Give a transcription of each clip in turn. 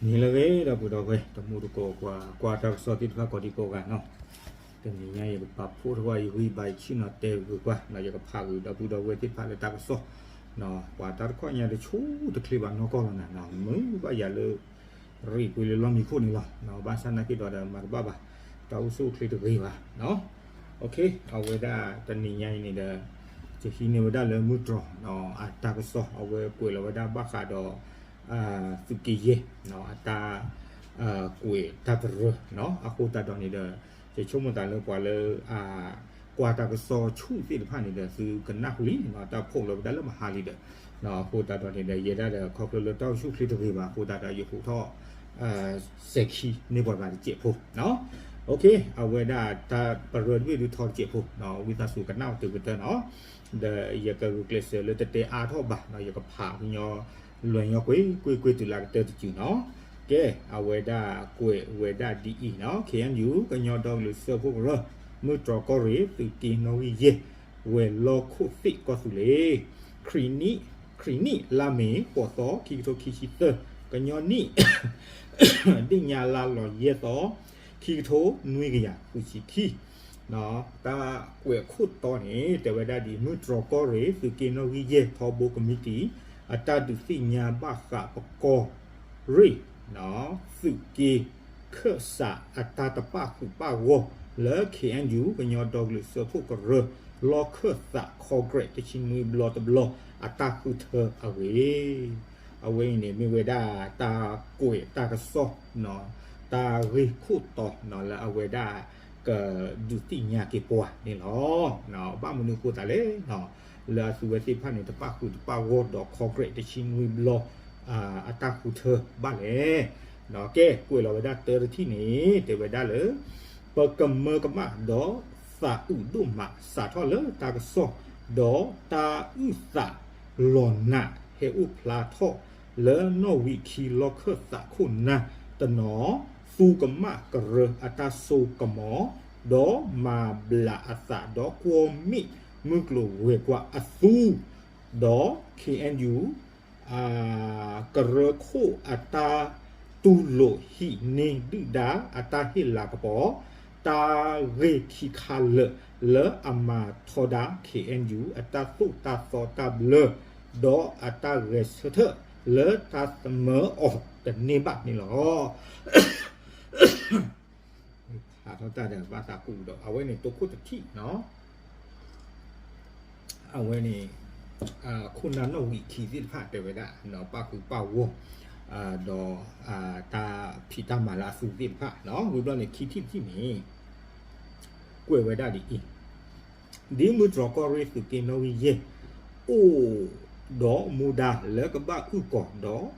နံၤလၢအဂ့ၤ ဒီပုၢ်ဒီဝဲၢ် တံၤသကိး ကွၢ်တၢ်ကစီၣ်သ့ၣ်တဖၣ်ကိးဒံကိးဂၤနီၤ, တနံၤညါယကပာ်ဖှိၣ်ထီၣ်ဝဲယဂံၢ်ဘါယဆ့ၣ်နီၤတဲဂ့ၤကွၢ်နီၤ, ယကဖးဂ့ၤဒီပုၢ်ဒီဝဲၢ်သ့ၣ်တဖၣ်လၢတၢ်ကစီၣ်, ပှၤတၢ်တခီညါတဆိတချ့ဘၣ်နီၢ်ကီၢ်လီၤနၤ, မုာ်ဘၣ်ယၤလၢ ရံးပှ့ၤလၢလီၢ်မံခိၣ်န့ၣ်လီၤ, ဘၣ်ဆၣ်နာ်က့ဒီးမၤတဘၣ်ဘၣ်, တၢ်အိၣ်ဆူၣ်အိၣ်ချ့တဂ့ၤဘၣ်နီၤ, အဝဲဒၣ်တနံၤညါအံၤန့ၣ်ဒီး ယဟံးန့ၢ်ဝဲဒၣ်လၢမုၢ်တြီၤ အတၢ်ကစီၣ် အဝဲကွဲးလီၤဝဲဒၣ်ဘၣ်ဃးဒီး သုးက့ယဲၢ် အတၢ် ကွဲးတၢ်ကရၢနီၤ, အဃိသတးဒီးန့ၣ်ဒီး ယဆိကမိၣ်သးလၢပှၤလၢ ကွၢ်တၢ်ကစီၣ်ဆူၣ်သ့ၣ်တဖၣ်န့ၣ်ဒီး သုကနၣ်ဃုာ်လံနီၤ, တၢ်ဖီၣ်လီၤဝဲဒၣ်လၢမဟါလံဒီး, အဃိသတးဒီးန့ၣ်ဒီး ယဲဒၣ်ဒီးခီဖျိလၢတၢ်အိၣ်ဆူၣ်အိၣ်ချ့တဂ့ၤဘၣ်အဃိသတးဒီး ယဟူးထီၣ် စဲၤခံန့ၢ်ပှၤဂၤတစဲးဖိနီၤ, အဝဲဒၣ်တၢ်ပရၢတဘ့ၣ်ဒုးထီတစဲးဖိနီၤ, ဝံသးစူၤကနၣ်အီၤတုၤကတၢၢ်နီၤ, ဒီးယကဂုာ်ကျဲးစၢးလၢတတဲအါထီၣ်ဘၣ်နီၤ, ယကဖးကညီ လွဲၤညီကွ့ၢ်ကွ့ၢ်ကွ့ၢ်တုၤလၢကတၢၢ်တစုနီၤ, ကဲ အဝဲဒၣ်ကွဲးဝဲဒၣ်ဒ်အံၤနီၤ, ခ့ၣ်အဲၣ်ယူၣ် ကညီဒီကလုာ်စၢဖှိၣ်ကရၢ မုၢ်တြီၤကီၢ်ရ့ၣ် သုးက့နီၣ်ဂံၢ်ယဲၢ် ဝဲၤလီၢ်ခိၣ်သ့ၣ်ကီၢ်သူလ့ၤ ခရံာ်နံၣ် ခရံာ်နံၣ်လါမ့ၤ ဃိးသီ ခံကထိခံဆံသၢ, ကညီနံၣ် ဒ့ၣ်ညါလါလီၤယဲၢ်သီ ခံကထိနွံကယၤဃုဆံခံ တၢ်ကွဲးခိၣ်တီန့ၣ် တဲဝဲဒၣ်ဒ်အံၤ, မုၢ်တြီၤကီၢ်ရ့ၣ် သုးက့နီၣ်ဂံၢ်ယဲၢ် ထီဘိကမံးတံာ် အတၢ်ဒုးသ့ၣ်ညါဘၣ်ဃးပကီၢ်ရ့ၣ် သုးက့ခၢၣ်စးအတၢ်တပာ်ဃုာ်ပာ်ဂီၢ်လၢ ခ့ၣ်အဲၣ်ယူၣ် ကညီဒီကလုာ်စၢဖှိၣ်ကရၢ လီၢ်ခၢၣ်သး ခီကရဲးတဆံနွံဘျီတဘျီ အတၢ်ဃုထၢအဂ့ၢ် အဝဲအံၤန့ၣ်မ့ၢ်ဝဲဒၣ်တၢ်ကွဲးတၢ်ကစီၣ် တၢ်ဂ့ၢ်ခိၣ်တီလၢအဝဲဒၣ် ကဒုးသ့ၣ်ညါက့ၤပှၤန့ၣ်လီၤ. ဘၣ်မနုၤအဃိသတးလဲၣ်, လၢအသုဝဲသ့ၣ်တဖၣ်န့ၣ် တပာ်ဃုာ်တပာ်ဂီၢ်ဒီး ခီကရဲးတဆံနွံဘျီ အတၢ်ဃုထၢဘၣ်လဲၣ်. ကဲ ကွဲးလီၤဝဲဒၣ်တၢတထံၣ်န့ၣ် တဲဝဲဒၣ်လၢ ပကမၢကမၣ်ဒီးသးအုးဒိၣ်မး စးထီၣ်လၢတၢ်ကစီၣ် ဒီးတၢ်အုၣ်သးလီၤနး ဟဲအိၣ်ဖျါထီၣ်လၢနီၣ်ဝံာ်ခံ လီၢ်ခၢၣ်သးခိၣ်နၢ်တနီၤ သူကမၣ်ကရၢအတၢ်စိကမီၤ ဒီးမၤဘျးအသး ဒီးကွီၢ်မ့ၣ်မုၢ်ကျိၤဝဲၤကွာ်အသူ ဒီး ခ့ၣ်အဲၣ်ယူၣ် ကရၢခိၣ်အတၢ်တူၢ်လိာ်ဟံးန့ၢ်ဒုၣ်ဒါအတၢ်ဟ့ၣ်လၤကပီၤ တၢ်ဂ့ၢ်ခံခါလၢာ်လၢအမၤထီဒါ ခ့ၣ်အဲၣ်ယူၣ် အတၢ်သိၣ်တၢ်သီတၢ်ဘျၢ ဒီးအတၢ်ဂဲၤဆၢထၢၣ်လၢတၢ်သမၢအီၤတန့ၢ်ဘၣ်န့ၣ်လီၤ. ဖးထီၣ်တၢ်ဒီးဘၣ်သးကူၣ်ဒီး အဝဲန့ၣ်တိခိၣ်တထံၣ်နီၤ အဝဲန့ၣ် ခိၣ်နၢ်နီၣ်ဝံာ်ခံသ့ၣ်တဖၣ်တဲဝဲဒၣ် ပာ်ဃုာ်ပာ်ဂီၢ် ဒီး တၢ်ဖံးတၢ်မၤလၢအသူသ့ၣ်တဖၣ် ဝံၤဘျီန့ၣ် ခံထံၣ်တထံၣ်န့ၣ် ကွဲးဝဲဒၣ်ဒ်အံၤ, ဒ်မုၢ်တြီၤကီၢ်ရ့ၣ်သုးက့နီၣ်ဂံၢ်ယဲၢ် အိၣ်ဒီးမူဒါလၢကဘၣ်အုၣ်ကီၤဒီး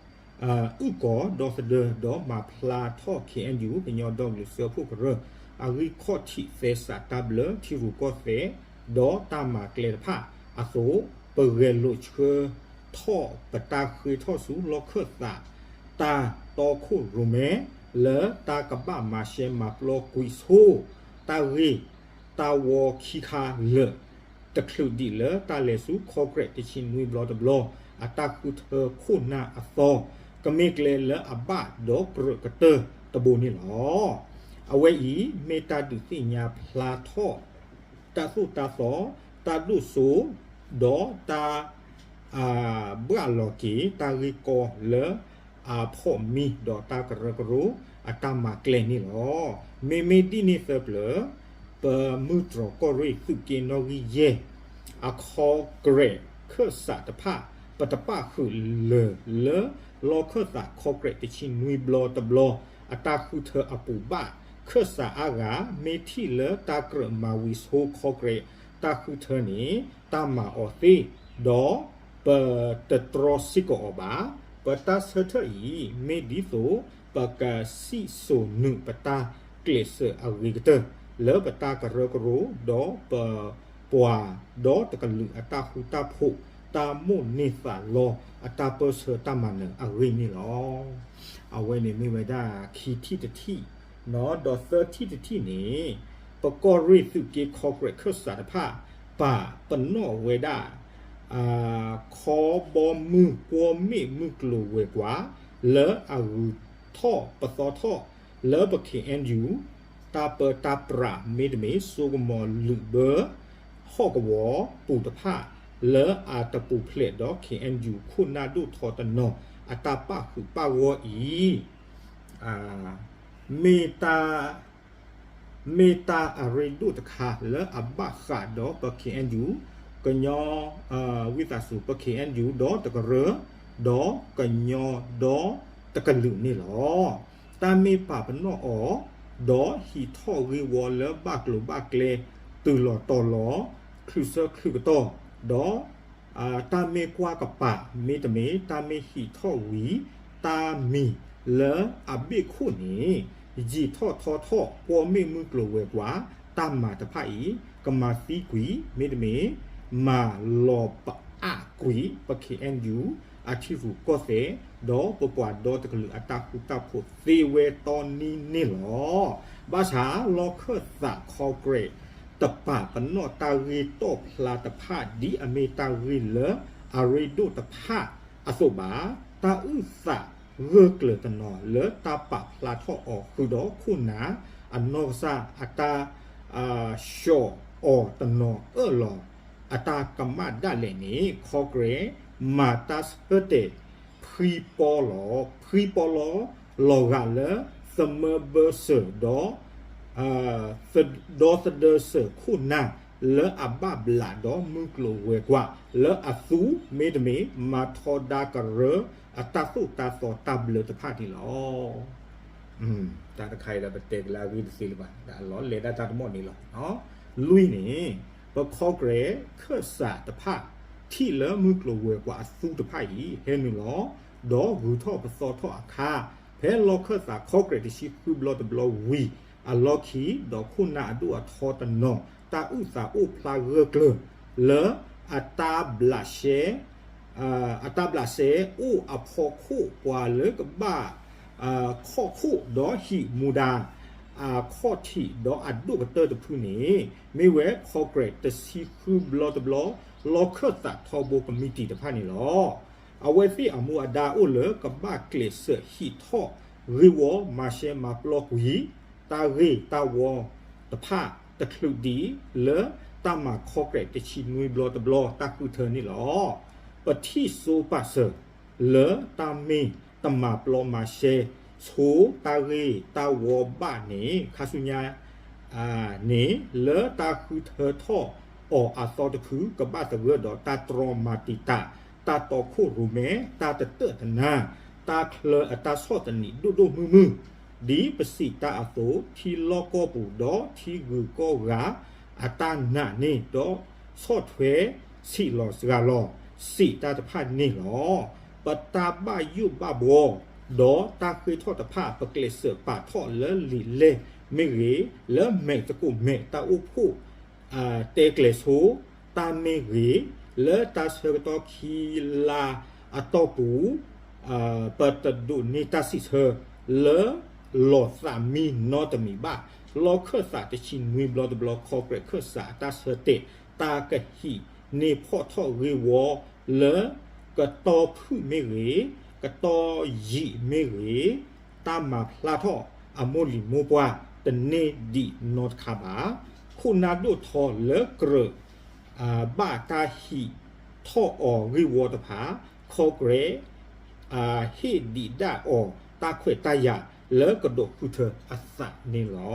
အုၣ်ကီၤဒီသဒၢ ဒီးမၤဖျါထီၣ် ခ့ၣ်အဲၣ်ယူၣ် ကညီဒီကလုာ်စၢဖှိၣ်ကရၢ အဂံၢ်ခီၣ်ထံးသဲစးတၢ်ဘျၢ ထံရူၢ်ကီၢ်သဲး ဒီးတၢ်မၤကျဲတဖၣ်အသိး ပဂဲၤလိာ်ဆှၢထီၣ်ပတၢ်ဃ့ထီၣ်ဆူလီၢ်ခၢၣ်သး တၢ်တီခိၣ်ရိၣ်မဲ လၢတၢ်ကဘၣ်မၤရှဲမၤပျီကွံာ်ဆိ တၢ်ဂ့ၢ်တၢ်ဝီခံခါလၢာ် တချုးဒံးလၢတၢ်လဲၤဆူခီကရဲးတဆံနွံဘျီတဘျီ အတၢ်ဃုထၢခိၣ်နၢ်အသီ ကမ့ၢ်ကျဲလၢအဘၣ်ဒီးကြၢးကတၢၢ်တဘိန့ၣ်လီၤ. အဝဲအံၤ မ့ၢ်တၢ်ဒုးသ့ၣ်ညါဖျါထီၣ် တၢ်သိၣ်တၢ်သီ တၢ်ဒိၣ်စိ ဒီးတၢ် ဘှၣ်လီၤက့ၤ တၢ်ဂ့ၢ်ကီလၢ အဖီၣ်မံဒီးတၢ်ကရၢကရိ အတၢ်မၤကျဲန့ၣ်လီၤ. မ့မ့ၢ်ဒ်န့ၣ်သၢပျၢၤ ပမုၢ်တြီၤကီၢ်ရ့ၣ်သုးက့နီၣ်ဂံၢ်ယဲၢ် အခီကရဲးခၢၣ်စးတဖၣ် ပတပာ်ဃုာ်လၢာ်လၢ လီၢ်ခၢၣ်သးခီကရဲးတဆံနွံဘျီတဘျီ အတၢ်ဃုထၢအပူၤဘၣ်. ခၢၣ်စးအါဂၤ မ့ၢ်ထံၣ်လၢတၢ်ကြၢးမၤဝံၤဆိခီကရဲး တၢ်ဃုထၢန့ၣ် တၢ်မၤအီၤသ့ ဒီး ပတတြီစ့ၢ်ကီးအီၤဘၣ်. ပတၢ်ဆၢထၢၣ်အံၤ မ့ၢ်ဒ်သိး ပကစံၣ်စိၤနုာ်ပတၢ်ကျဲးစၢးအဂ့ၤကတၢၢ် လၢပတၢ်ကရၢကရိ ဒီးပပှၤ ဒီးတကလုာ်အတၢ်ဃူတၢ်ဖိး တၢ်မိၣ်န့ၢ်သးလီ အတၢ်ပၢၢ်ဆၢတၢ်မၤနၢၤအဂ့ၢ်န့ၣ်လီၤ. အဝဲန့ၣ်မ့ၢ်ဝဲဒၣ်ခံထံၣ်တထံၣ်, ဒီးသၢထံၣ်တထံၣ်န့ၣ် ပကီၢ်ရ့ၣ်သုးက့ခီကရဲးခၢၣ်စးတဖၣ် ပာ်ပနီၣ်ဝဲဒၣ် ခီဘီမုၢ်ကွီၢ်မ့ၣ်မုၢ်ကျိၤဝဲၤကွာ် လၢအဂုၤ ထီၣ်ပသီထီၣ်လၢပ ခ့ၣ်အဲၣ်ယူၣ် တၢ်ပၢတၢ်ပြး မ့တမ့ၢ်စိကမီၤလုာ်ဘၢ ဟီၣ်ကဝီၤပူၤတဖၣ် လၢအတပူၤဖျဲးဒီး ခ့ၣ်အဲၣ်ယူၣ် ခိၣ်နၢ်ဒိၣ်ထီတနီၤ အတၢ်ပာ်ဃုာ်ပာ်ဂီၢ်အံၤ မ့ၢ်တၢ် မ့ၢ်တၢ်အရ့ဒိၣ်တခါလၢအဘၣ်ဃးဒီးပ ခ့ၣ်အဲၣ်ယူၣ်, ကညီ ဝံသးစူၤ ပ ခ့ၣ်အဲၣ်ယူၣ် ဒီးတကရၢ, ဒီးကညီဒီတကလုာ်န့ၣ်လီၤ. တၢ်မ့ၢ်ပာ်ပနီၣ်အီၤ ဒီးဟံးထီၣ်ဂ့ၢ်ဝီလၢဘၣ်ကျိၤဘၣ်ကျဲ တုၤလီၤတီၤလီၤ, ချုးဆၢချုးကတီၢ်, ဒီး တၢ်မ့ၢ်ကွၢ်ကပၤ မ့တမ့ၢ် တၢ်မ့ၢ်ဟံးထီၣ်ဝံၤ တၢ်မံၤလၢအဘ့ၣ်ခိၣ်န့ၣ် ယံာ်ထီၣ်ထီထီၣ် ကွီၢ်မ့ၣ်မုၢ်ကျိၤဝဲၤကွာ် တၢ်မၤတဖၣ်အံၤ ကမၤသံကွံာ် မ့တမ့ၢ် မၤလီၤပအးကွံာ် ပ ခ့ၣ်အဲၣ်ယူၣ် အထံရူၢ်ကီၢ်သဲး ဒီးပပှၤဒီတကလုာ်အတၢ်ဃူတၢ်ဖိးသ့ဝဲတီနံၤန့ၣ်လီၤ. ဘၣ်ဆၣ်လီၢ်ခၢၣ်သး ခီကရဲး တပာ်ပနီၣ်တၢ်ဂ့ၢ်တီၣ်ဖျါတဖၣ် ဒ်အမ့ၢ်တၢ်ဂ့ၢ်လၢအရ့ဒိၣ်တဖၣ်အသိးဘၣ်. တၢ်အုၣ်သးဂၢၢ်ကျၢၤတနီၤလၢတၢ်ပာ်ဖျါထီၣ်အီၤ ဃုာ်ဒီးခိၣ်နၢ်အနီၢ်ကစၢ်အတၢ် ဆှီအီၤတနီၤအၢၣ်လီၤအတၢ်ကမၣ်ဒၣ်လဲာ်န့ၣ် ခီကရဲး မၤတၢ်ဆၢတဲာ် ဖှံပီလီၤ, ဖှံပီလီၤ လီၤဂာ်လၢ သမၢဘၢစၢၤဒီး ဒီသဒၢစၢၤခိၣ်နၢ် လၢအဘၣ်ဘျးဒီးမုၢ်ကျိၤဝဲၤကွာ် လၢအသူမ့တမ့ၢ် မၤထီဒါကရၢ အတၢ်သိၣ်တၢ်သီတၢ်ဘျၢတဖၣ်န့ၣ်လီၤ. တၢ်တခါအံၤဒီးပတဲကလၢအဂ့ၢ်တသ့လၢၤဘၣ်, ဒီးအလီၢ်လဲၤဒၣ်တၢ်တမီၣ်န့ၣ်လီၤ. လွံၢ်န့ၣ် ပခီကရဲးခၢၣ်စးတဖၣ် ထံၣ်လၢမုၢ်ကျိၤဝဲၤကွာ်အသူတဖၣ်အံၤ ဟဲနုာ်လီၤ ဒီးဂုၤထီၣ်ပသီထီၣ်အခါ ဖဲလီၢ်ခၢၣ်သးခီကရဲးတဆံဃုဘျီတဘျီဝံၤအလီၢ်ခံ ဒီးခိၣ်နၢ်အဒိၣ်အထီတနီၤ တၢ်အုၣ်သးအိၣ်ဖျါဂၢၢ်ကျၢၤ လၢအတၢ်ဘျးရှဲ အတၢ်ဘျးရှဲအိၣ်အဖီခိၣ် ပှၤလၢကဘၣ် ခီၣ်ခိၣ်ဒီးဟံးမူဒါ အခီၣ်ထံးဒီးအဒိၣ်ကတၢၢ်တဖုန့ၣ် မ့ၢ်ဝဲခီကရဲးတဆံဃုဘျီတဘျီ လီၢ်ခၢၣ်သးထီဘိကမံးတံာ်တဖၣ်န့ၣ်လီၤ. အဝဲသ့ၣ်အမူအဒါအိၣ်လၢကဘၣ်ကျဲးစၢးဟံးထီၣ်ဂ့ၢ်ဝီမၤရှဲမၤပျီကွံာ် တၢ်ဂ့ၢ်တၢ်ဝီတဖၣ်တချုးဒံးလၢ တၢ်မၤခီကရဲးတဆံနွံဘျီတဘျီတၢ်ဃုထၢန့ၣ်လီၤ. ပထံၣ်စိပာ်စၢၤ လၢတၢ်မ့ၢ်တမၤပျီမၤရှဲဆိတၢ်ဂ့ၢ်တၢ်ဝီဘၣ်န့ၣ် ခါဆူညါ န့ၣ် လၢတၢ်ဃုထၢထီၣ်အီၤအသီတဖု ကဘၣ်သဂၢၢ်ဒီးတၢ်တြီမၤတံာ်တာ် တၢ်တီခိၣ်ရိၣ်မဲ တၢ်တတၢၢ်တနါ တၢ်ချၢအတၢ်ဆီၣ်သနံးဒိၣ်ဒိၣ်မုၢ်မုၢ် ဒ်ပစံးတၢ်အသိး ထံလီၢ်ကီၢ်ပူၤဒီးထံဂုၤကီၢ်ဂၤ အတၢ်နာ်န့ၢ်ဒီးဆီၣ်ထွဲ ဆံးလီၤစှၤလီၤစံးတၢ်တဖၣ်န့ၣ်လီၤ. ပတၢ်ဘၣ်ယိၣ်ဘၣ်ဘှီ ဒီးတၢ်ဃ့ထီၣ်တဖၣ် ပကျဲးစၢးပာ်ထီၣ်လၢလံာ်လဲၢ်မ့ၢ်ဂ့ၤ, လၢမဲာ်သကိးမဲာ်တၢ်အိၣ်ဖှိၣ် တဲကျဲၤဆိ တၢ်မ့ၢ်ဂ့ၤ, လၢတၢ်ဆၢကတီၢ်ခံလါအတီၢ်ပူၤ ပတဒိးန့ၢ်တၢ်စံးဆၢ လၢလီၤသးမံနီတမံၤဘၣ်. လီၢ်ခၢၣ်သးတဆံနွံဘျီတဘျီ ခီကရဲးခၢၣ်စးအတၢ်ဆၢတဲာ် တၢ်ကဟံးန့ၢ်ဖီၣ်ထီၣ်ဂ့ၢ်ဝီ လၢကတီၢ်ဖုၣ်မ့ၢ်ဂ့ၤ, ကတီၢ်ယံာ်မ့ၢ်ဂ့ၤ, တၢ်မၤဖျါထီၣ်အမိၢ်လံၤမိၢ်ပှၢ် တန့ၢ်ဒံးနီတခါဘၣ်. ခိၣ်နၢ်ဒိၣ်ထီလၢကြၢး ဘၣ်တၢ်ဟံးထီၣ်အီၤဂ့ၢ်ဝီတဖၣ် ခီကရဲး ဟ့ၣ်ဒံးဒၣ်အီၤတၢ်ခွဲးတၢ်ယာ်လၢကဒိးဃုထၢအသးန့ၣ်လီ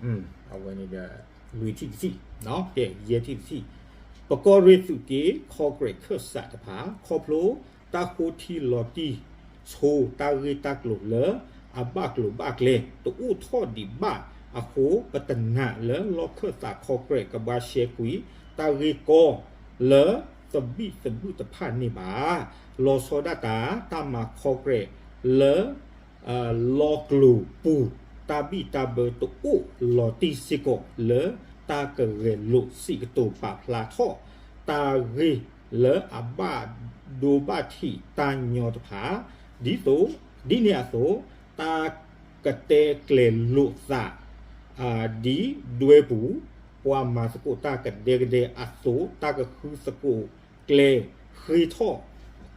ၤ. အဝဲန့ၣ်ဒီး လွံၢ်ထံၣ်တထံၣ်, ကဲ ယဲၢ်ထံၣ်တထံၣ်, ပကီၢ်ရ့ၣ်သုးက့ ခီကရဲးခၢၣ်စးတဖၣ် ခီဖျိတၢ်ဃိထံလီၤတံၢ်ဆိတၢ်ဂ့ၢ်တၢ်ကျိၤလၢအဘၣ်ကျိၤဘၣ်ကျဲ တအိၣ်ထီၣ်ဒံးဘၣ်အဃိ ပတနာ်လၢလီၢ်ခၢၣ်သးခီကရဲးကဘှါရှဲကွံာ် တၢ်ဂ့ၢ်ကီလၢသဘံၣ်သဘုၣ်တဖၣ်န့ၣ်ဘၣ်. လီၤဆီဒၣ်တၢ် တၢ်မၤခီကရဲးလၢ လီၢ်ကျိၤပူၤ တၢ်ဘံၣ်တၢ်ဘၢတအိၣ်လီၤတံၢ်စ့ၢ်ကီး လၢတၢ်ကဂဲၤလိာ်စံးကတိၤပာ်ဖျါထီၣ် တၢ်ဂ့ၢ်လၢအဘၣ်ဒိဘၣ်ထံးတၢ်ညီတဖၣ် ဒ်သိး ဒ်န့ၣ်အသိး တၢ်ကတဲကျဲၤလိာ်သး ဒ်ဒွဲပူၤ ပှၤမၤသကိးတၢ်ကဒဲကဒဲအသိး တၢ်ကဃုသကိးကျဲ ဃ့ထီၣ်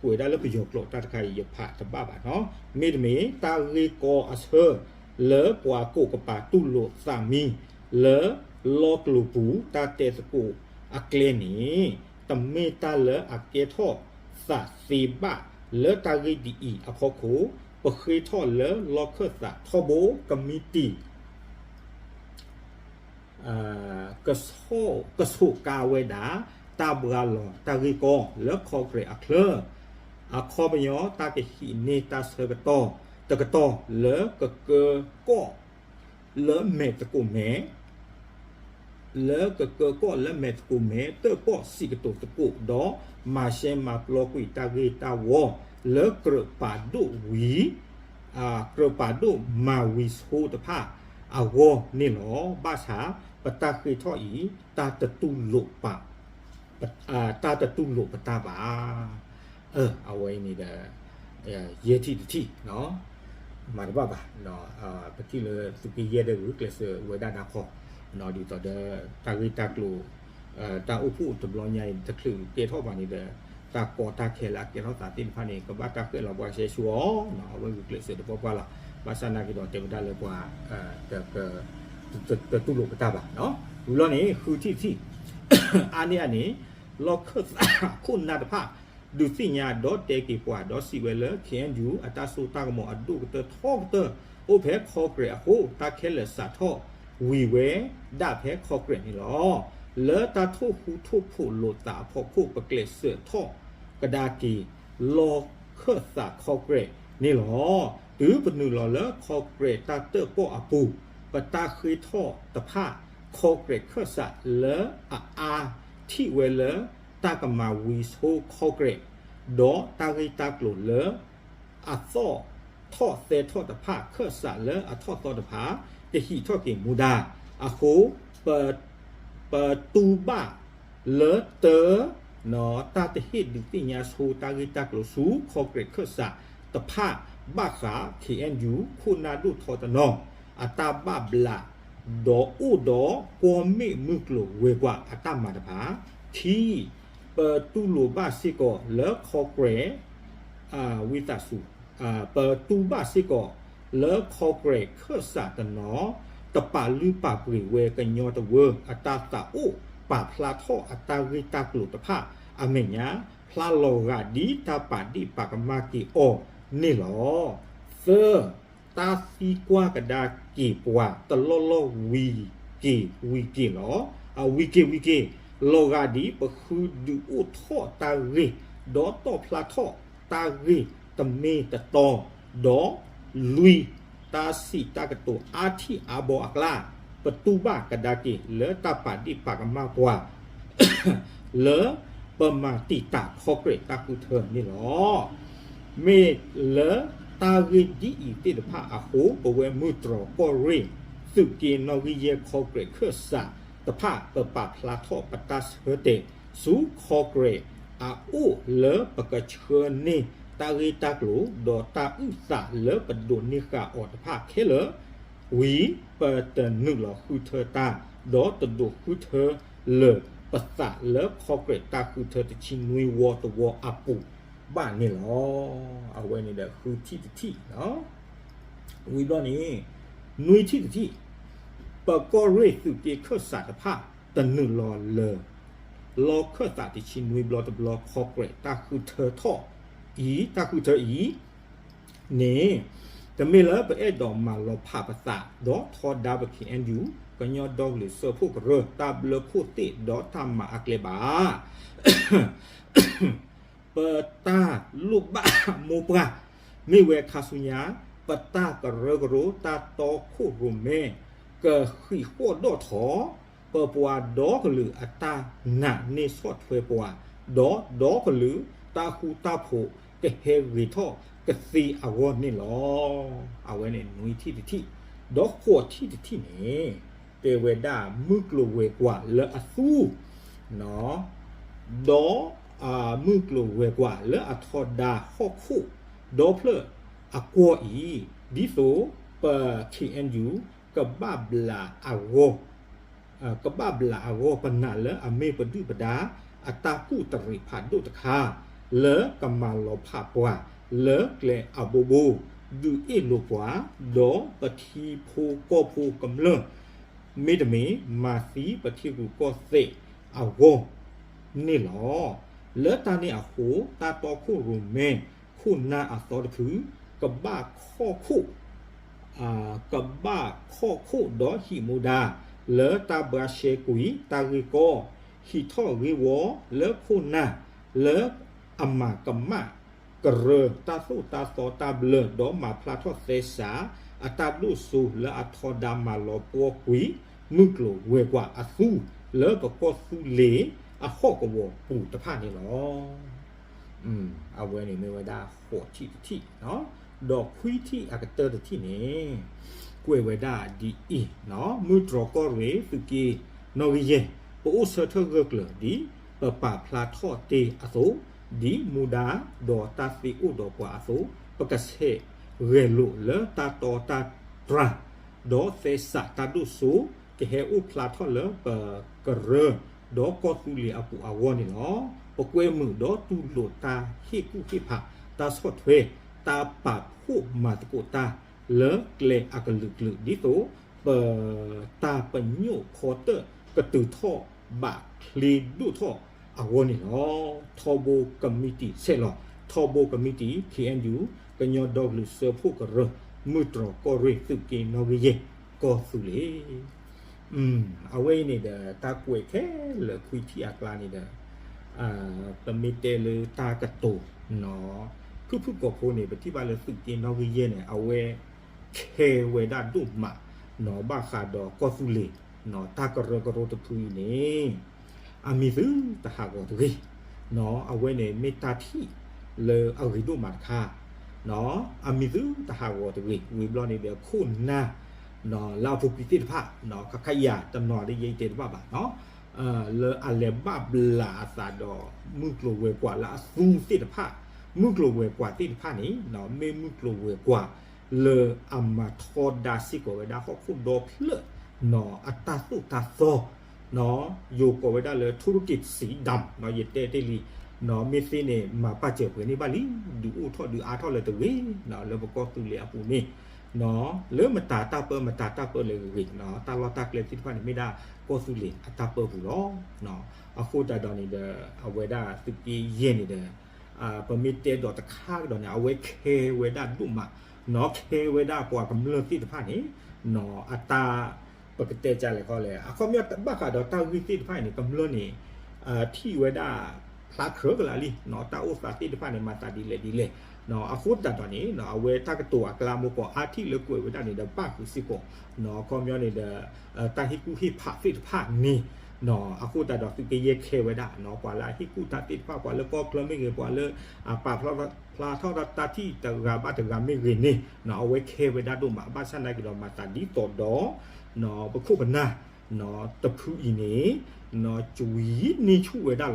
ကွဲးဒၣ်လၢပယီၤကျိာ်တၢ်တခါအံၤ ယဖးတဘၣ်ဘၣ်နီၤ. မ့တမ့ၢ် တၢ်ဂ့ၢ်ကီအဆၢလၢပှၤကိးကပၤတူၢ်လိာ်သးမံ လၢလီၢ်ကျိၤပူၤတၢ်တဲသကိးအကျဲန့ၣ် တမ့ၢ်တၢ်လၢအကဲထီၣ်သးသ့ဘၣ်. လၢတၢ်ဂ့ၢ်ဒ်အံၤအဖီခိၣ် ပဃ့ထီၣ်လၢလီၢ်ခၢၣ်သးထီဘိကမံးတံာ် ကဆိၣ်ကါဝဲဒၣ် တၢ်ဘှါလီၤတၢ်ဂ့ၢ်ကီလၢ Congress အချၢ အခီပညီ တၢ်ကဟံးန့ၢ်တၢ်ဆၢကတီၢ်တကတီၢ် လၢကကၢကီၣ်လၢမဲာ်သကိးမဲာ် လၢကကၢကီၣ်လၢမဲာ်သကိးမဲာ် တၢၣ်ပီၣ်စံးကတိၤသကိး ဒီးမၤရှဲမၤပျီကွံာ်တၢ်ဂ့ၢ်တၢ်ဝီ လၢကြၢးပာ်ဒိၣ်ဝံၤ ကြၢးပာ်ဒိၣ်မၤဝံၤဆိတဖၣ်အဂီၢ်န့ၣ်လီၤ. ဘၣ်ဆၣ် ပတၢ်ဃ့ထီၣ်အံၤ တၢ်တတူၢ်လိာ်ပာ် တၢ်တတူၢ်လိာ်ပတၢ်ဘၣ်. အဝဲအံၤန့ၣ်ဒီး ယဲၢ်ထံၣ်တထံၣ် မၤတဘၣ်ဘၣ်. ပထံၣ်လၢသုးက့ယဲၢ်ဒီးဂုာ်ကျဲးစၢးဝဲဒၣ်နၤခီ ဒ်သိးဒီး တၢ်ဂ့ၢ်တၢ်ကျိၤ တၢ်အိၣ်ဖှိၣ်တဘျီညါအံၤ တချုးကဲထီၣ်ဘၣ်န့ၣ်ဒီး တၢ်ကီတၢ်ခဲလၢအကဲထီၣ်သးသ့ၣ်တဖၣ်န့ၣ် ကဘၣ်တၢ်ဃဲၣ်လီၤပှၤရှဲဆူအီၤ အဝဲဂုာ်ကျဲးစၢးတပှၢ်ပှၢ်လီၤ. ဘၣ်ဆၣ်နာ်က့ဒီး တဲဝဲဒၣ်လၢပှၤ တတူၢ်လိာ်ပတၢ်ဘၣ်. ဝံၤလီၤန့ၣ် ဃုထံၣ်တထံၣ် အါန့ၢ်အန့ၣ် လီၢ်ခၢၣ်သးခိၣ်နၢ်တဖၣ် ဒုးသ့ၣ်ညါဒီးတဲက့ၤပှၤ ဒီးစံးဝဲလၢ ခ့ၣ်အဲၣ်ယူၣ် အတၢ်စိတၢ်ကမီၤအဒိၣ်ကတၢၢ်ထီကတၢၢ် အိၣ်ဖဲ Congress အဃိ တၢ်ခဲလၢာ်စးထီၣ်ဝံၤဝဲဒၣ်ဖဲ Congress န့ၣ်လီၤ. လၢတၢ်ထိၣ်ဃူထိၣ်ဖိးလိာ်သးအဖီခိၣ် ပကျဲးစၢးထီၣ်ကဒါက့ၤ လီၢ်ခၢၣ်သး Congress န့ၣ်လီၤ. တုၤပနုာ်လီၤလၢ Congress တၢ်တၢၣ်ပီၣ်အပူၤ ပတၢ်ဃ့ထီၣ်တဖၣ် Congress ခၢၣ်စးလၢအအါ ထံၣ်ဝဲလၢ တၢ်ကမၤဝံၤဆိ Congress ဒီးတၢ်ဂ့ၢ်တၢ်ကျိၤလၢ အသီၣ်ထီၣ်သဲထီၣ်တဖၣ် ခၢၣ်စးလၢအထီၣ်သီတဖၣ် ကဟံးထီၣ်က့ၤမူဒါအဃိ ပ ပတူၢ်ဘၣ်လၢတၢ် တၢ်တဟ့ၣ်ဒုးသ့ၣ်ညါဆိတၢ်ဂ့ၢ်တၢ်ကျိၤဆူ Congress ခၢၣ်စးတဖၣ် ဘၣ်ဃး ခ့ၣ်အဲၣ်ယူၣ် ခိၣ်နၢ်ဒိၣ်ထီတနီၤ အတၢ်ဘၣ်ဘျး ဒီးအိၣ်ဒီးကွီၢ်မ့ၣ်မုၢ်ကျိၤဝဲၤကွာ်အတၢ်မၤတဖၣ်. ခံ, ပတူၢ်လိာ်ဘၣ်စ့ၢ်ကီးလၢ Congress ဝံသးစူၤ ပတူၢ်ဘၣ်စ့ၢ်ကီးလၢ Congress ခၢၣ်စးတနီၤ တပာ်လုၢ်ပာ်ပှ့ၤဝဲကညီတဝၢ အတၢ်သးအိၣ်ပာ်ဖျါထီၣ်အတၢ်ဂ့ၢ်တၢ်ကျိၤတဖၣ်အမဲာ်ညါ ဖျါလီၤဂာ်ဒ်တၢ်ပာ်ဒ့ၣ်ပာ်ကမၣ်က့ၤအီၤန့ၣ်လီၤ. သၢ, တၢ်သံကွၢ်ကဒါက့ၤပှၤတလီၢ်လီၢ်ဝံၤက့ၤဝံၤက့ၤလီၤ. အဝံၤက့ၤဝံၤက့ၤ လီၤဂာ်ဒ်ပဃုဒုးအိၣ်ထီၣ်တၢ်ဂ့ၢ် ဒီးတီၣ်ဖျါထီၣ်တၢ်ဂ့ၢ်တမ့ၢ်တတီ, ဒီးလွံၢ်, တၢ်စံးတၢ်ကတိၤအါထံၣ်အါဘီအကျါ ပတူၢ်ဘၣ်ကဒါက့ၤလၢတၢ်ပာ်ဒ့ၣ်ပာ်ကမၣ်ပှၤ လၢပမၤတံာ်တာ် Congress တၢ်ဃုထၢန့ၣ်လီၤ. မ့ၢ်လၢတၢ်ဂ့ၢ်ဒ်အံၤသ့ၣ်တဖၣ်အဃိ ပဝဲမုၢ်တြီၤကီၢ်ရ့ၣ် သုးက့နီၣ်ဂံၢ်ယဲၢ် Congress ခၢၣ်စးတဖၣ် ပပာ်ဖျါထီၣ်ပတၢ်ဆၢတဲာ်ဆူ Congress အအိၣ်လၢပကဆှၢန့ၢ်တၢ်ဂ့ၢ်တၢ်ကျိၤ ဒီးတၢ်အုၣ်သးလၢပဒိးန့ၢ်ဃာ်အီၤတဖၣ်ခဲလၢာ် ဝံၤ ပတနုာ်လီၤဃုထၢတၢ် ဒီးတဒိးဃုထၢလၢၤပသးလၢ Congress တၢ်ဃုထၢတဆံနွံဝီတဝီအပူၤဘၣ်န့ၣ်လီၤ. အဝဲန့ၣ်ဒီးဃုထံၣ်တထံၣ်လီၤ. ဝံၤဘျီန့ၣ် နွံထံၣ်တထံၣ် ပကီၢ်ရ့ၣ်သုးက့ခၢၣ်စးတဖၣ် တနုာ်လီၤလၢၤ လီၢ်ခၢၣ်သးတဆံနွံဘျီတဘျီ Congress တၢ်ဃုထၢထီၣ်အံၤ တၢ်ဃုထၢအံၤ န့ၣ် တမ့ၢ်လၢပအဲၣ်ဒိးမၤလီၤဖးပသး ဒီးထီဒါပ ခ့ၣ်အဲၣ်ယူၣ် ကညီဒီကလုာ်စၢဖှိၣ်ကရၢ တၢ်ဘျၢခိၣ်သ့ၣ်ဒီးတၢ်မၤအကျဲဘၣ်. ပတၢ်လိၣ်ဘၣ်မိၢ်ပှၢ် မ့ၢ်ဝဲခါဆူညါ ပတၢ်ကရၢကရိ တၢ်တီခိၣ်ရိၣ်မဲ ကဃံးဃီၣ်ဒီၣ်ထီၣ် ပပှၤဒီကလုာ်အတၢ်နာ်န့ၢ်ဆီၣ်ထွဲပှၤ ဒီးဒီကလုာ်တၢ်ဃူတၢ်ဖိးကဟဲဂ့ၤထီၣ်ကသ့အဂီၢ်န့ၣ်လီၤ. အဝဲန့ၣ်နွံထံၣ်တထံၣ်, ဒီးဃိးထံၣ်တထံၣ်န့ၣ် တဲဝဲဒၣ်မုၢ်ကျိၤဝဲၤကွာ်လၢအသူ ဒီးမုၢ်ကျိၤဝဲၤကွာ်လၢအထီဒါဟီၣ်ခိၣ်ဒီဖျၢၣ်အကွီၢ်အံၤ ဒ်သိးပ ခ့ၣ်အဲၣ်ယူၣ် ကဘၣ်ဘျးအဂီၢ် ကဘၣ်ဘျးအဂီၢ် ပနာ်လၢအမ့ၢ်ပဒုၣ်ပဒါ အတၢ်ကူၣ်တရံးဖးဒိၣ်တခါ လၢကမၤလီၤဖးပှၤလၢကျဲအဘိဘိ, ဒုးအ့ၣ်လိာ်ပှၤ, ဒီးပထံဖိကီၢ်ဖိကမျၢၢ်, မ့တမ့ၢ် မၤသံပထံရူၢ်ကီၢ်သဲးအဂီၢ်န့ၣ်လီၤ. လၢတၢ်န့ၣ်အဃိ တၢ်တီခိၣ်ရိၣ်မဲ ခိၣ်နၢ်အသီတဖု ကဘၣ်ခီၣ်ခိၣ် ကဘၣ်ခီၣ်ခိၣ်ဒီးဟံးမူဒါ လၢတၢ်ဘှါရှဲကွံာ်တၢ်ဂ့ၢ်ကီ, ဟံးထီၣ်ဂ့ၢ်ဝီလၢခိၣ်နၢ် လၢအမၤကမၣ်ကရၢတၢ်သိၣ်တၢ်သီတၢ်ဘျၢ ဒီးမၤဖျါထီၣ်သဲစး အတၢ်ဒိၣ်စိလၢအထီဒါမၤလီၤပှီၢ်ကွံာ် မုၢ်ကျိၤဝဲၤကွာ်အသူ လၢပကီၢ်သူလ့ၤအဟီၣ်ကဝီၤပူၤတဖၣ်န့ၣ်လီၤ. အဝဲန့ၣ်မ့ၢ်ဝဲဒၣ်ဃိးထံၣ်တထံၣ်, ဒီးခွံထံၣ်အကတၢၢ်တထံၣ်န့ၣ် ကွဲးဝဲဒၣ်ဒ်အံၤ, မုၢ်တြီၢ်ကီၢ်ရ့ၣ်သုးက့နီၣ်ဂံၢ်ယဲၢ် ပအိၣ်ဆၢထၢၣ်ဂၢၢ်ကျၢၤဒ်ပပာ်ဖျါထီၣ်တ့ၢ်အသိး, ဒ်မူဒါဒီးတၢ်သ့အိၣ်ဒီးပှၤအသိး, ပကဆဲးဂဲၤလိာ်လၢတၢ်တီတၢ်တြၢ် ဒီးသဲစးတၢ်ဒိၣ်စိ ကဟဲအိၣ်ဖျါထီၣ်လၢပကရၢ ဒီးကီၢ်သူလ့ၤအပူၤအဂီၢ်န့ၣ်လီၤ. ပကွဲမုာ်ဒီးတူၢ်လိာ်တၢ်ဟ့ၣ်ကူၣ်ဟ့ၣ်ဖး တၢ်ဆီၣ်ထွဲ တၢ်ပာ်ဖှိၣ်မၤသကိးတၢ် လၢကျဲအကလုာ်ကလုာ် ဒ်သိး ပတၢ်ပညိၣ်ခီတၢၣ်ကတုၤထီၣ်ဘးချ့ဒိၣ်ထီၣ်အဂီၢ်န့ၣ်လီၤ. ထီဘိကမံးတံာ် ဆဲးလီၤ ထီဘိကမံးတံာ် ခ့ၣ်အဲၣ်ယူၣ် ကညီဒီကလုာ်စၢဖှိၣ်ကရၢ မုၢ်တြီၢ်ကီၢ်ရ့ၣ်သုးက့နီၣ်ဂံၢ်ယဲၢ် ကီၢ်သူလ့ၤ အဝဲအံၤန့ၣ်ဒီး တၢ်ကွဲးခဲလၢာ်ခွံထံၣ်အကျါန့ၣ်ဒီး ပမ့ၢ်တဲလၢတၢ်ကတိၤ ဖုၣ်ဖုၣ်ကိာ်ဖိန့ၣ် ပထံၣ်ဘၣ်လၢသုးက့နီၣ်ဂံၢ်ယဲၢ်န့ၣ် အဝဲခဲဝဲဒၣ်ဒိၣ်မး ဘၣ်ဃးဒီးကီၢ်သူလ့ၤ တၢ်ကရၢကရိတဖုအံၤန့ၣ် အမံၤသုတဟးဂီၤတဂ့ၤ, အဝဲန့ၣ်မ့ၢ်တၢ်ထံၣ်လၢအဂ့ၤဒိၣ်မးတခါ, အမံၤသုတဟးဂီၤတဂ့ၤ, ဝံၤဘျီန့ၣ်ဒီးခိၣ်နၢ် လၢအပူၤကွံာ်သ့ၣ်တဖၣ် ခါခါယၤတနီၤဒ်ယဲအံၤတဲတဘၣ်ဘၣ်နီၤ, လၢအလဲၤဘၣ်ဘျးအသးဒီး မုၢ်ကျိၤဝဲၤကွာ်လၢအသူသ့ၣ်တဖၣ်, မုၢ်ကျိၤဝဲၤကွာ်သ့ၣ်တဖၣ်န့ၣ် မ့ၢ်မုၢ်ကျိၤဝဲၤကွာ်လၢအမၤထီဒါစ့ၢ်ကီးဝဲဒၣ်ဟီၣ်ခိၣ်ဒီဖျၢၣ် အတၢ်သိၣ်တၢ်သီ ယိၤကိးဝဲဒၣ်လၢ ထူရက့းစံဒၣ် ယတဲတ့ၢ်လံ, မ့ၢ်သ့န့ၣ် မၤပာ်စၢၤပှဲၤန့ၢ်ဘၣ်လံ, ဒုးအိၣ်ထီၣ်ဒုးအါထီၣ်လၢတဂ့ၤ, လၢပကီၢ်သူလ့ၤအပူၤန့ၣ် လၢမတၤတၢ်ပၢမတၤတၢ်ပၢလၢဂ့ၤဂ့ၤ, တၢ်လီၢ်တၢ်ကျဲသ့ၣ်တဖၣ်န့ၣ် မ့ၢ်ဒၣ်ကီၢ်သူလ့ၤအတၢ်ပၢပူၤလီၤ. အဃိသတးဒီးန့ၣ်ဒီး အဝဲဒၣ်သုးက့ယဲၢ်န့ၣ်ဒီး ပမ့ၢ်တဲဒီးတခါကဒီးန့ၣ် အဝဲခဲဝဲဒၣ်ဒိၣ်မး, ခဲဝဲဒၣ်ပှၤကမျၢၢ်သ့ၣ်တဖၣ်န့ၣ် အတၢ် ပကတဲကလဲၣ်ခီလဲၣ် အခီပညီဘၣ်ဃးဒီးတၢ်ဂ့ၢ်သ့ၣ်တဖၣ်အံၤန့ၣ် ကမျၢၢ်န့ၣ် ထံၣ်ဝဲဒၣ်ဖျါကြၢးကလာ်လံ, တၢ်အိၣ်သးသ့ၣ်တဖၣ်န့ၣ် မၤသးဒ်လဲၣ်ဒ်လဲၣ်, အဃိသတးဒီးန့ၣ် အဝဲတၢ်ကတိၤအကျါမိၢ်ကီၢ်အါထံၣ်လၢကွဲးဝဲဒၣ်န့ၣ်ဒီး ဘၣ်ဃုာ်စ့ၢ်ကီး အခီပညီန့ၣ်ဒီး တၢ်ဟ့ၣ်ကူၣ်ဟ့ၣ်ဖးသ့ၣ်တဖၣ်န့ၣ် အဃိသတးဒီးသုးက့ယဲၢ်ခဲဝဲဒၣ် ပှၤလၢအဟ့ၣ်ကူၣ်တၢ်သ့ၣ်တဖၣ် ပှၤလၢကီၢ်ချၢမ့ၢ်ဂ့ၤ ပှၤလၢအပာ်ဖျါထီၣ်တၢ်ထံၣ်တဂၤဘၣ်တဂၤမ့ၢ်ဂ့ၤန့ၣ် အဝဲခဲဝဲဒၣ်ဒိၣ်မး ဘၣ်ဆၣ်နာ်က့ဒီးမၤသးဒ်သိးဒီး ပခိၣ်ပနၢ် တဖုအံၤန့ၣ် ကွံာ်န့ၢ်ဆူၣ်ဝဲဒၣ်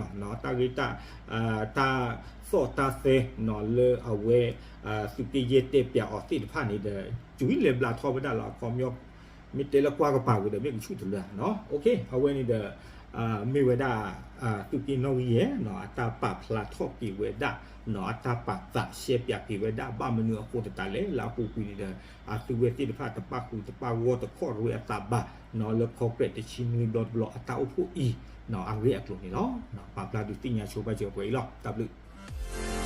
လီၤ တၢ်ဂ့ၢ် တၢ်သီၣ်တၢ်သဲ လၢအဝဲ သုးက့ယဲၢ်တဲပၠးအီၤသ့ၣ်တဖၣ်န့ၣ်ဒီး ကွံာ်လဲၤဘျးထီၣ်ဝဲဒၣ်လီၤ အခီပညီ မ့ၢ်တဲလၢကွၢ်ကပၤဝံၤဒီး မ့ၢ်ကဆူၣ်တလၢ အဝဲန့ၣ်ဒီး မ့ၢ်ဝဲဒၣ် သုးက့နီၣ်ဂံၢ်ယဲၢ် အတၢ်ပာ်ဖျါထီၣ်က့ၤဝဲဒၣ် အတၢ်ပာ်သးရှဲပၠးက့ၤဝဲဒၣ် ဘၣ်မနုၤအဃိသတးလဲၣ် လၢအပူၤကွံာ်န့ၣ်ဒီး အသုဝဲသ့ၣ်တဖၣ်တပာ်ဃုာ်တပာ်ဂီၢ်တခီၣ်ရ့အသးဘၣ် လၢ Congress တဆံနွံဘျီတဘျီအတၢ်အိၣ်ဖှိၣ်အံၤ အဂ့ၢ်အကျိၤန့ၣ်လီၤ. ပာ်ဖျါဒုးသ့ၣ်ညါဆိပာ်စၢၤပှဲၤအံၤလီၤ. တၢ်ဘျုး